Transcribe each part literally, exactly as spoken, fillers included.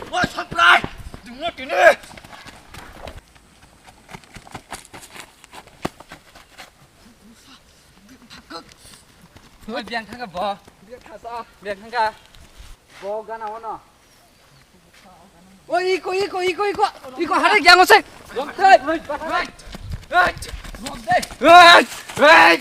Oi, Saprai! Dungno tini! Oi, biang thangka bo. Biang thangka. Biang thangka. Bo gana ono. Oi, iko, iko, iko, iko. Iko, hare giang ose. Hei, hei, hei. Hei, hei.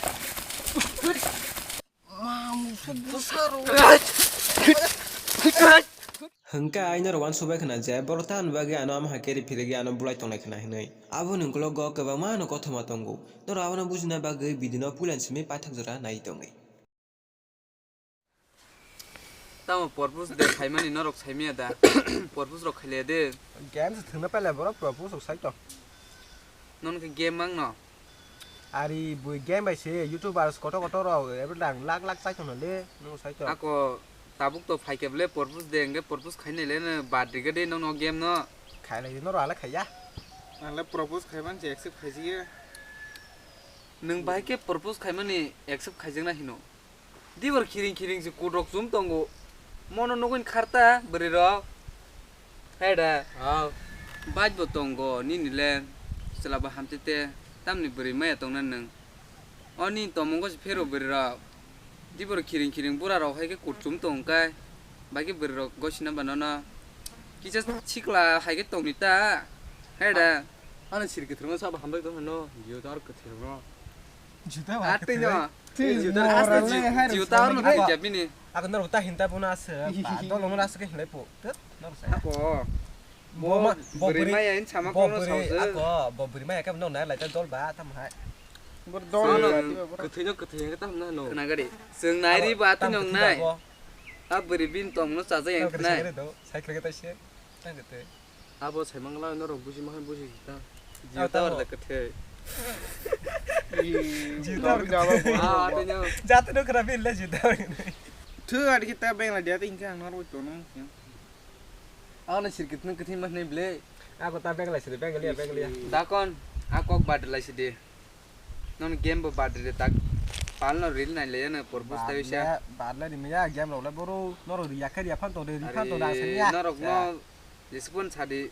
Hwnkhe ai norok uansukbai khna je borok tamni bagwi ano ama hai khe riphiregwi ano bulai tongnai khna hinwi. Aboni ukologo kwbangma no kothoma tongo. Norok abono bujina bagwi video no puila ni simi paithak jora nai tongwi. Tamo purpose de khaimani norok saimaya da? Purpose rok khailaya de. Game se thwngna pailai borok purpose rok sai tong. Nono khe game mangno? Ari bui game bai se YouTubers kotor kotor rok every lang lak lak chai tongno le, nwng sai tong. Ako tabuk to phaikhe bole purpose de, hwnkhe purpose khainai le no bad rwgwi de nono game no. Khailai di norok ale khaiya. Ang le purpose khaiman se accept khaisiya. Nwng bahai khe purpose khaimani accept khaijakna hino. Dibor khiring khiring se kut rok chum tongo. Mono nugwi kharta bwrwi rok. Hai da. Hao. Bike bo tongo nini le. Chwla bo hamtete. Tamni bwrwi maya tongna nwng. O nini tomongo se phero bwrwi rok. Dibor khiring khiring bura rok hai khe kut chum tong kai. Bai khe bwrwi rok gosina ba nono. Kisa sikla hai khe tongni ta. Hai da. Ano siri kwthwrwngno sabo hambai tong hano. Yo tar kwthwrwngno. Juta wa. Atwi no. Twi juta. Juta no twi jabini. Ako norok ta hinta bono ase. Ba dol no ase ke hinlai po. Tut, norok sa. Ako. Bo ma, bo bwrwi maya in sama bo kono bwrwi, sause. Ako, bo bwrwi maya ke no nai lai ta dol ba tam hai. Bor dol. Kwthwi no kwthwi ke tam na no. Khna gari. Chwng nai ri ba twi nong nai. A bwrwi bin tong no chaja yang khnai. Cycle ke ta se. Tang ke te. Abo saimangla norok buji mahai buji ta. Jio tower da kwthwi. Jio tower kwthwi. Ah, tino. Jate no khara bin le jio tower. Thu adi kita beng la dia tin kang norok tono. Ano sirkit nung kwthwi ma hwnwi ble. Ako ta beng lai sidi, beng liya, beng liya. Dakon, a kok bad lai sidi. Non game bo bad re tak. Pal no ril nai le no purpose ta wisa. Bad le rimya game rok le boro, noro riya khe riya phan to de, ri phan to da sanya. Norok no jesupon sadi.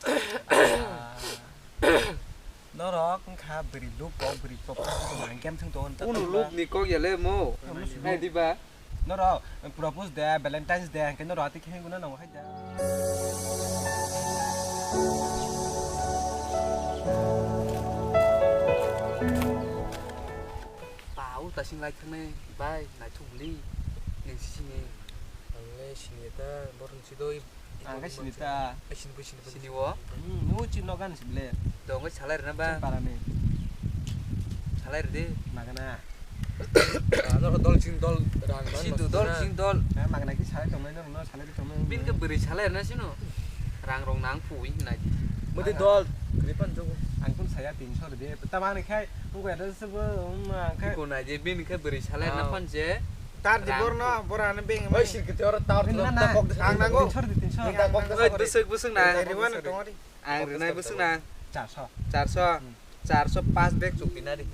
Norok wngkha bwrwi luk kok, bwrwi kok, nang game thwng tongo. Unu luk ni kok ya le mo. Hai diba? Norok propose day, Valentine's day, hwnkhe norok ati khe guna nango hai da. Pau tasing lai thangni bai naithok bwli ning sisini. Ang le sini ta borok ni sidoi. Ang khe sini ta. Ai, sini bo, sini bo. Sini o? Hmm, nung chin nogan si ble. Dong khe salai rwna ba? Chin para ni. Salai rwdi. Magana. Ah, dol, dol, ching dol, rang man. Sidu dol, ching dol. Eh, magana ki salai tongnai no, no salai tongnai. Bin khe bwrwi salai rwna sino. Rang rong nang phui hinai di. Mudi dol, kripan jogo. Ang kun saya tinso rwdi. Tamani khai, nung kaya dol sebo, um, ang khai. Ko nai je bin khe bwrwi salai rwna phan je. Tar di borno, borano beng. Oi, sirkiti oro tar. Na, na, na. Ang nango. Tinso di, tinso. Oi, bwswk, bwswk na. Riwan tongori. Ang rinai bwswk na. Charso. Charso. Hmm. Charso pas bag chuk bina di.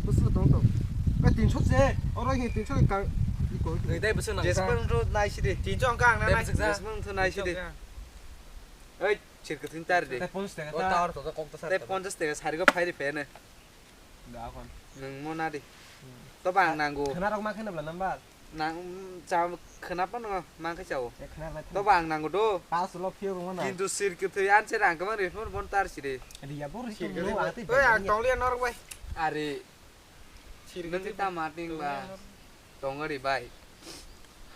Bwswk tong tong. Oi, tinso se. Oro hi tinso ka. Iko. Oi, dai bwswk na. Jesmang ro nai sidi. Tinso ang ka ang na nai. Jesmang tho nai sidi. Oi, sirkiti tar di. Tei ponchas taka ta. O tar to kok ta sa. Tei ponchas taka sari go phai ri phene. Da kon. Nwng mo na di. Hmm. To ba ang nango. Khna rok ma kheno bla number. Nang, mm, cha khna pa no ma khe chao. E khna rok. To ba ang nango do. Pas lo phio rung na. Kintu sir ke thei an che rang kama re phone bon tar sire. Ri ya bor sir ke no ate. Oi, ang tong liya norok bai. Are. Sir ke nang thei ta ma ting ba. Tong ari bai.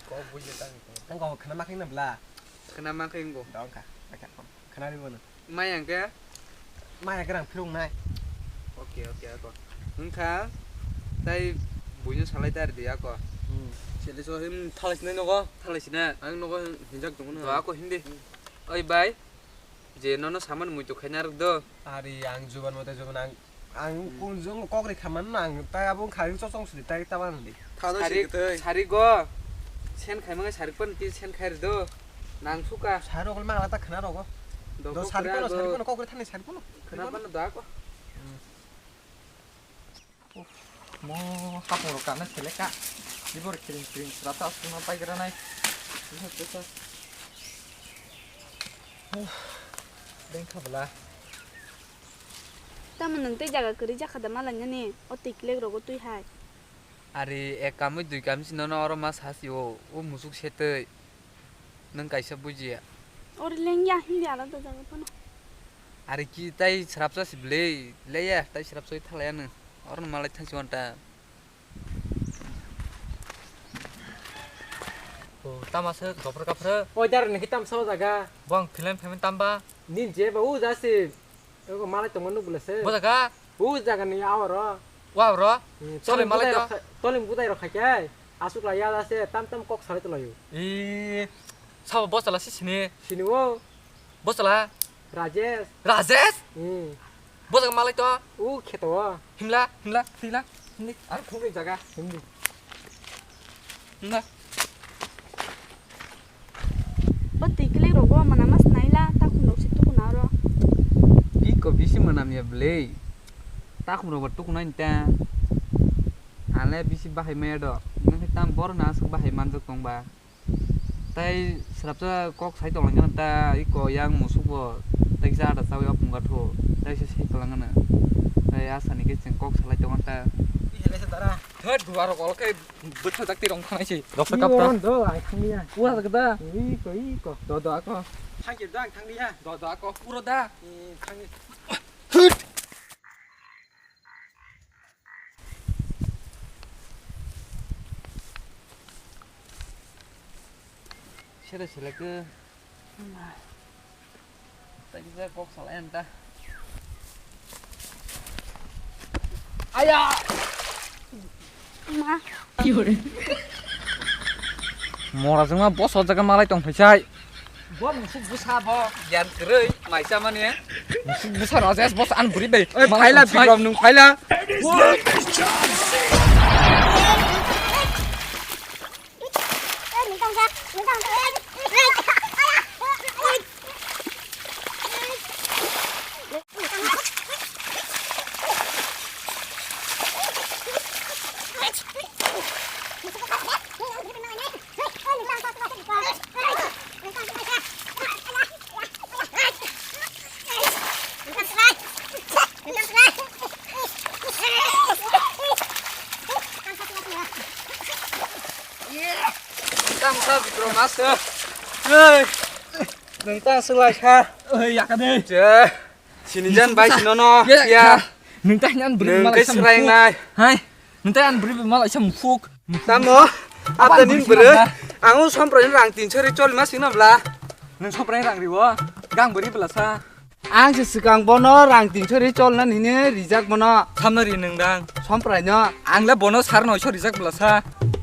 Kok buji tang. Tang ko khna ma kheno bla. Khna ma khe ngo. Dong kha. Khna ri bono. Maya hwnkhe? Maya hwnkhe rang phirung nai. Oke, oke, ako. Wngkha, tai buino salai ta ridi, ako. Hmm. Sele so, hmm, thalai sinai nogo? Thalai sinai. Ang nogo hinjak tongo na. To, ako hindi. Hmm. Oi, bai. Je nono saman muitu khaina rwk do. Ari, ang juban mate juban, ang, ang hmm, kunjung kok ri khaman na, ang tai abo khari chosong sidi, tai taban di. Thado sari, sidi tai. Sari go. Sen khai mangai sari pan ti sen khai rwk do. Nang suka. Sari rok ma ta khna rogo. Do sari kono, sari kono kok ri thani sari kono. Khna pano da ko. Uff, mo hapung rok kana seleka. Dibor kiring kiring srata suna pai gra nai. Bisa bisa. Bengkha bwla. Tamo nwng tei jaga kwrwi jakha da malainani o twi klek rogo twi hai. Ari ek kamwi dui kamwi si nono oro ma sasi o, o musuk setwi. Nwng kaisa bujiya. Ori lengya hindi alada jaga phano. Ari ki tai srapsa si bwlwi, leya tai srapsa thalaya nw. Oro no malai thangsi wanta. O, tama se, gopro kapro. Oi, dar niki tam sao jaga. Bong film film tamba. Nin je ba u jasi. Ego malai tongma nuk bole se. Bo jaga? U jaga ni awaro. Wa ro. Hmm, Sale toling malai budai to. Rok kha-, toling budai rok khaike. Asuk la ya jase tam tam kok salai tolayo. I, sabo bosala si sini. Sini o. Bosala. Rajesh. Rajesh? Hmm. Bosala malai to. U kheto o. Himla, himla, himla, himli. Ang thungwi jaga, himli. Himla. O twi klek rogo mana mas naila, takhum rok se tukuna oro. Iko bisi manam ya bwlwi. Takhum rok bo tukunai ta. Ale bisi bahai maya do. Nang tam bor na asuk bahai manjak tong ba. Tai srapsa kok sai tonglang gana ta, iko yang musuk bo tai kisa ada chawi apung gatho, tai se sai tonglang gana. Tai asani ke cheng kok salai tong ta. Thot duaro kol ke bwtha tak tirong thanai se. Doksa kapra. Iko do ai thangya. Ua tak da. Iko, iko. Do do ako. Thangki do ang thangya. Do do ako. Uro da. Thangki. Sere sele ke. Tadi saya kok salah enta. Aya. Ma. Mora jengma boso jaga malai tong phaisai. Bo musuk bwsa bo. Yan kwrwi maisa mani. Musuk bwsa Rajesh boss an buri bai. Oi, malai phaila tong phai. Bikram nung phaila. Tang sa bikro mas. Hei. Nang tang selai sa. Oi, yakade. Je. Sini jan bai sinono. Ya. Nung tah nyan beri malai sam. Hai. Nung tah nyan beri malai sam fuk. Tamo. Apa nin beri? Ang u somprai rang tin sori chol mas sino bla. Nung somprai rang riwo. Gang beri bela sa. Ang se swkang bono rang tin sori chol na nini rijak bono. Samno ri nung dang. Somprai no. Ang le bono sar noi sori jak bela sa.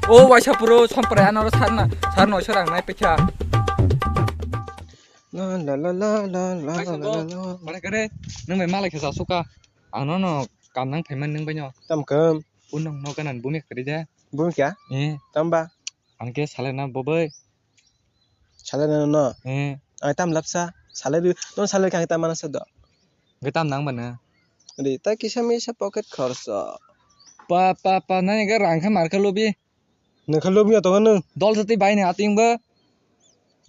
O waisa puro somprai ano sar na sar noi sor ang nai pekha. La la la la la la. Hai, la, sabo, la, la. Mana kere, nung bai malai khe jasuka. Ang nono kam nang phaimani nung bai no. Tam kam? Unang no kanan bumi kari de. Bumi kya? Eh. Tam ba? Ang ke sale na bobai. Sale na no? Eh. Ang tam lapsa. Sale ri, no sale kang tam mana sa do. Ge tam nang bana. Ri ta kisa misa pocket khorso. Pa, pa, pa, nani ga rang kha mar kha lobi. Nokha lobya tongo nwng. Dol jatwi bai ni ating bo.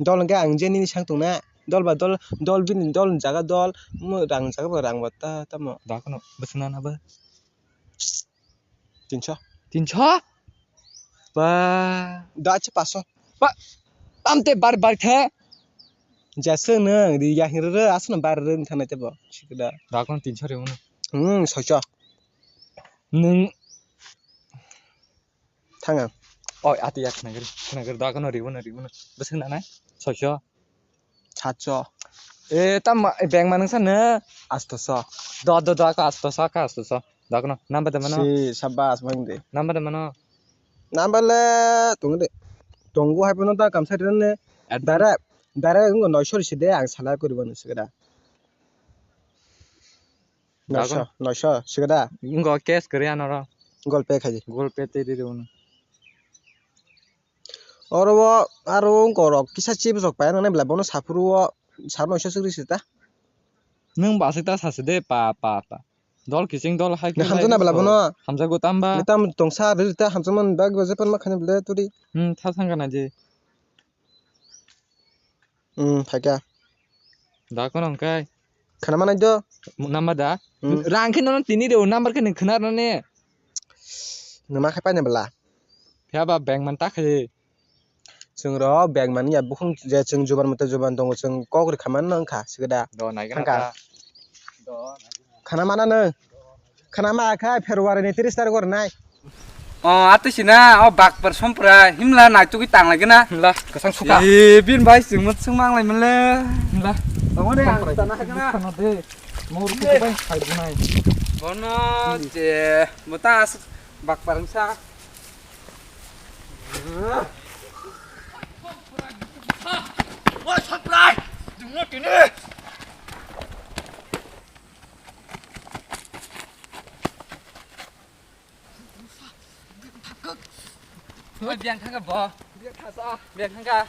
Dol hwnkhe ang je nini sang tongna. Dol ba dol, dol bini dol ni jaga dol. Mo rang jaga bo rang bo ta tamo. Da kono bwswk nana bo. Tinso. Tinso? Ba. Da achi paso. Ba. Tamte bar bar khe. Jaswk nwng ri ya hingrere aswkno bar rwng thanai tebo. Sikda. Da kono tinso ri mano. Hmm, soiso. Nwng Thang ang. Oi, ati ya khna gari, khna gari, da kono ribo na, ribo na. Bwswk nanai? Soiso. Sacho. E, tam, e, beng manung sa na? Astoso. Do, do, do, ka astoso, ka astoso. Da kono, number da mano? Si, sabas, mang de. Number da mano? Number le, tung de. Tongo hai pono da kam sa de ne. Advance. Dara, dara ngo noisori si de, ang sala kori banu si da. Noisho, noisho, sikada. Ingo cash kwrwi anoro. Google Pay khaidi. Google Pay tei riri uno. Oro o, aro o wngkorok kisa chips rok paina nai bwla bono saphuru o sar noisho swk risi ta. Nwng baswk ta sasi de pa, pa, pa. Dol kiching dol hai. Hamjakgo na bwla bono. Hamjakgo tamba. Tam tongsa riri ta hamjakmani bagwi jephru ma khaina bwle turi. Hmm, tha thangkha na je. Hmm, phaikha. Da kono hwnkhe? Khana manai do. Number da? Hmm. Rang khe nono tini rw number khe nung khna rw ne. Numa khe paine bela. Phiya ba bank man ta khe. Chwng rw bank man ya bukhung je chwng juban mate juban tongo chwng kok rw kha man no wngkha sigada. Do nai gana. Khana mana no. Khana ma kha February ni tris tarik o rwnai. O atwi sina o bakpar sompra himla naitugwi tang lai gana. Himla kwchang suka. E bin bai chwng mot swng mang lai manle. Himla. Tamo de ang tana ha gana. Khana de. Mor khe bai khai bunai. Bono je mota as bakpar wngsa. Oi sompra. Dungno tini. Oi, biang thangka bo. Biang thasa. Biang thangka.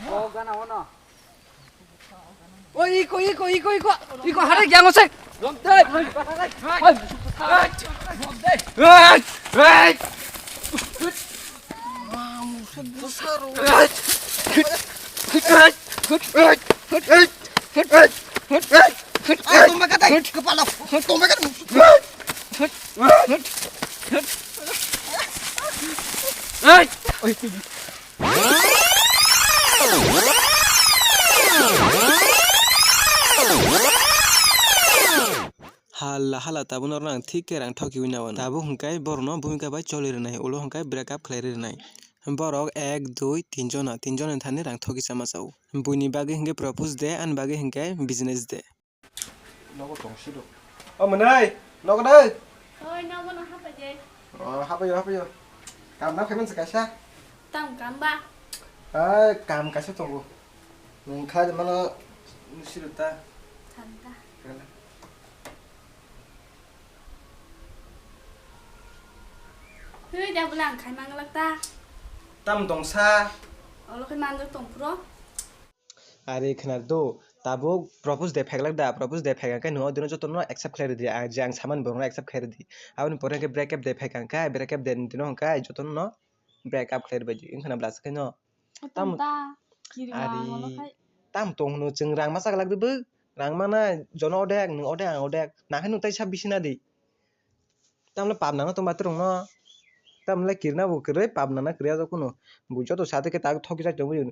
Bo gana ono. Oi, iko, iko, iko, iko. Iko, hare gyang osek. Rom dai. Hai. Rom dai. Hai. Hai. Tomba ka dai, kepala. Tomba ka. Hala hala tabuk norok ang thik khe rang thokiwi nao. Tabuk hwnkhe borokno bumika bai choli rwnai, ulo hwnkhe break up khlai rwnai. Borok ek, dui, tin jona, tin jona ni thani rang thoki chama chao. Buini bagwi hwnkhe propose de, ani bagwi hwnkhe business de. Nogo tong sido. O mwnai, nogo dai. Oi, nogo no hapai de. O, hapai yo, hapai yo. Kam na phaiman se kaisa. Tam kam ba? Ai, kam kaisa tongo. Nwng kha de mano nusi rw ta. Than ta. Kala. Twi da bwla ang khai mang lak ta. Tam dongsa. Olo khai manjak tong phuro. Ari khna do, tabuk propose de phailak da, propose de phaikha khe nwng odino jotono accept khlai rwdi, ang je ang samani borokno accept khlai rwdi. Aboni pore khe break up de phaikha khe, break up de ni dino hwnkhe jotono break up khlai rwbaidi wngkha na bwla swkhaino. Tam da, kiri ari, ma, ma khai. Tam tong hwno chwng rang masa glak di bwk, rang mana jono odek, nwng odek, ang odek, nakhai nwng tai sa bisi na di. Tamle pap nangna tongma twrwngno, tamle kirna bo kwrwi, pap nangna kwrwi ajak kuno. Bo joto sa tei khe tak thoki jak tongwi.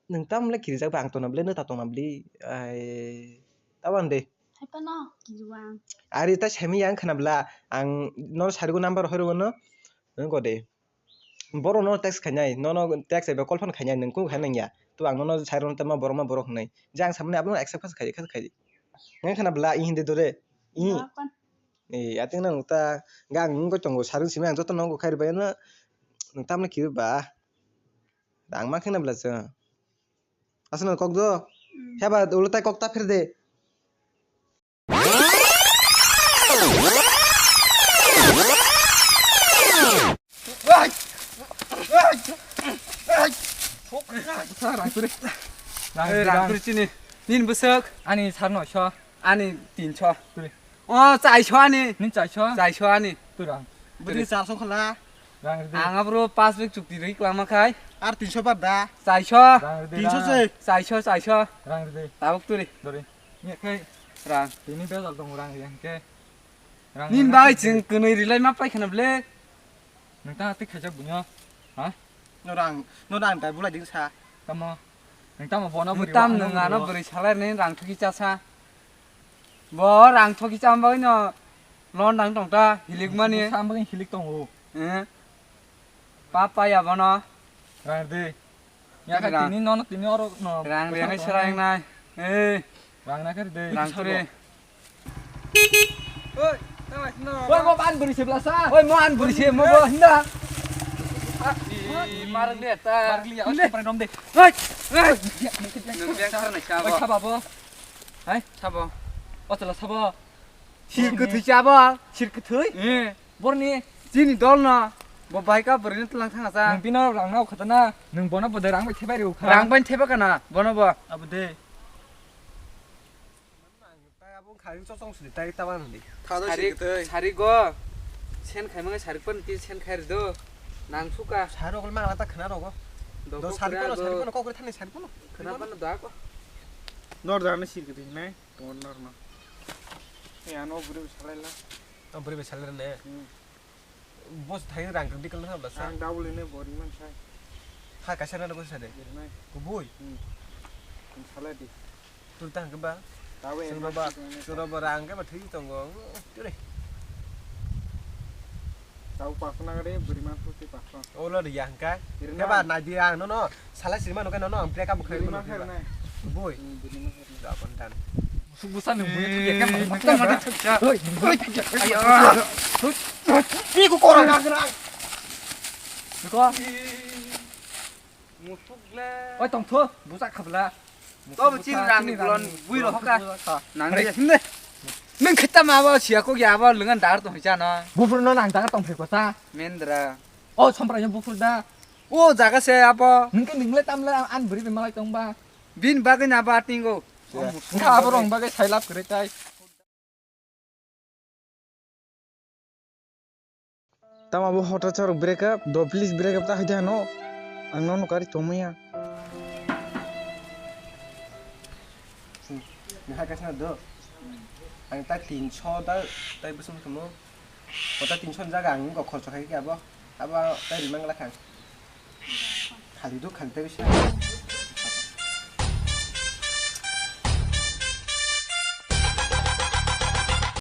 Nwng tamle kirijak ba ang tongna bwle, nwta tongna bwle. Ai, tabang de. Hai phano kiriwang. Ari ta semi yang khna bwla, ang no sarigo number hoi rwno. Nang ko de. Borok no text khainai, nono text eba call phone khainai, nwng kung khainai ya. To ang nono sai rwno tamo borok ma borok hwnwi. Je ang samani abono accept khas khai, khas khai. Nang khna bwla, i hindi dore. I. Yapan. E, ating nang ta gang wngwi tongo, sarung simi ang joto nongo khairi bai no, nwng tamno kiri ba? Rang ma khena bwla chwng. Aswk no kok do? Mm. Heba ulo tai kok ta pher de. Rang kwrwi. Rang kwrwi chini. Nini bwswk? Ani sar noisho. Ani tinso. Kwrwi. O, chaiso ani. Nini chaiso? Chaiso ani. Kwrwi rang. Bwtwi kwrwi. Charso khala. Rang rwdi. Ang abro pas bag chukti rwi kwlangma khai. Ar tinso bar da. Chaiso. Rang rwdi, tinso rang. Se. Chaiso, chaiso. Rang rwdi. Tabuk turi. Dori. Ni khai. Rang. Tini bejal dong rang riyang ke. Rang nini rang bai khai. Chwng kwnwi rilai ma pai khana ble. Nwng ta twi khaijak buino. Ha? No rang, no rang tai bulai ding sa. Tamo. Nwng tamo bono bwrwi tam wa, nwng ano bwrwi salai ni rang thuki chasa. Bo rang thuki cham bagwi no loan dang tong ta hilik mani. Sam bagwi hilik tongo. Eh. Pa pa ya bono. Rang de. Ya ka rang. Tini nono tini oro no. Rang de ngai serang nai. Eh. Rang na kar de. Rang turi. Oi, tama sino. Oi, mo ban buri se blasa. Oi, mo an buri se, mo bo hinda. Marang de ta. Marang liya, oi, pare nom de. Oi, oi. Nang biang kar na sabo. Oi, sabo bo. Hai, sabo. O tala sabo. Sir kwthwi chabo. Sir kwthwi? Eh. Borni. Chini dol no. Bo bai ka buri ni tlang thang sa. Nang bino rang nao khata na. Nang bono bo de rang bai thebai rw kha. Rang bai theba kana. Bono bo. Abo de. Tai abo wngkha, ang chosong sidi, tai ta wan di. Thado sari, sidi tei. Sari go. Sen khai mangai sari pan ti sen khai rido. Nang suka. Sari rok ma ta khna rogo. Do sari kono, sari kono kokre thani sari kono. Khna pan da ko. Nor jana sir kete hinai, tongo nor no. E ano bwrwi salai la. O bwrwi bai salai ne. Hmm. Boss thai rang kang dikal na bla sa. Ang double ne bori man sai. Ha kaisa na ko sa de. Bori nai. Kubui. Hmm. Ang salai di. Tur tang ke ba. Tawe Sura ba, sura ba rang ke ba thwi tongo. Tire. Tau pakna gade bwrwi man puti pakna. Olo ri yang ka. Bwrwi Ke ba man. Na di ang no no. Sala sirma no ka no no ang break up khai Bwrwi no. Man khai nai. Boy. Hmm, bwrwi man khai nai. Da kon dan. Subusa ni bui tu ya kan. Mata mata thakja. Oi, oi, ayo. Ni ko korang. Ko. Musuk le. Oi tong tho, busa khabla. To bo chini rang ni kulon bui ro ka. Nang de hinde. Nang khata ma ba sia ko ya ba lengan dar to cha na. Bufur no nang dar tong phek ko sa. Mendra. O sompra yo bufur da. O jaga se apo. Nang ke ningle tamle an buri be malai tong ba. Bin bagwi na ba tingo. Nang abo rong bagwi sailap kre tai. Tamo bo hotel chorok break up, do please break up ta hai de ano. Ang nono kari tongmaya. Nihai kasna do. Ang ta tinso da, tai busum kamo. Kota tinso jaga ang go khorcho khai ke abo. Abo tai rimang lakha. Khali do khali tai bisa.